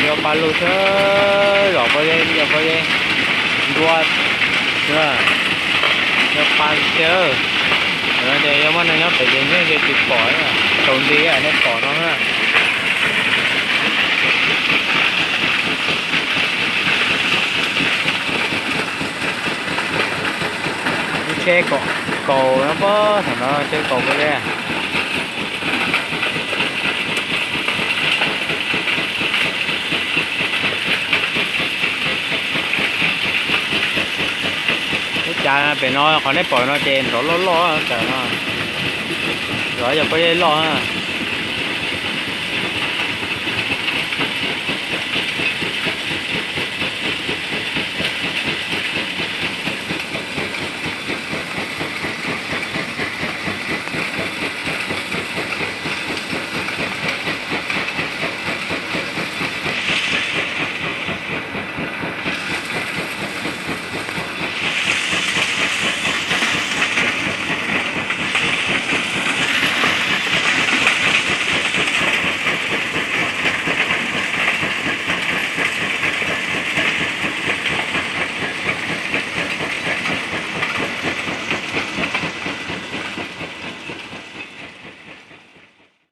Yog pa lug thiab, zom pob zeb, yog pob zeb ntua, yog pa kiag. Tam no ces yog muaj neeg nyob pem ces nyob ze tsis pom, tsaus nti nej pom no na. Lub tsheb kaus no pob, thaum no tsheb kaus pob zeb. Lub cav pem no qhov nej pom no ces nrov loj loj, cav no nrov yog pob zeb loj.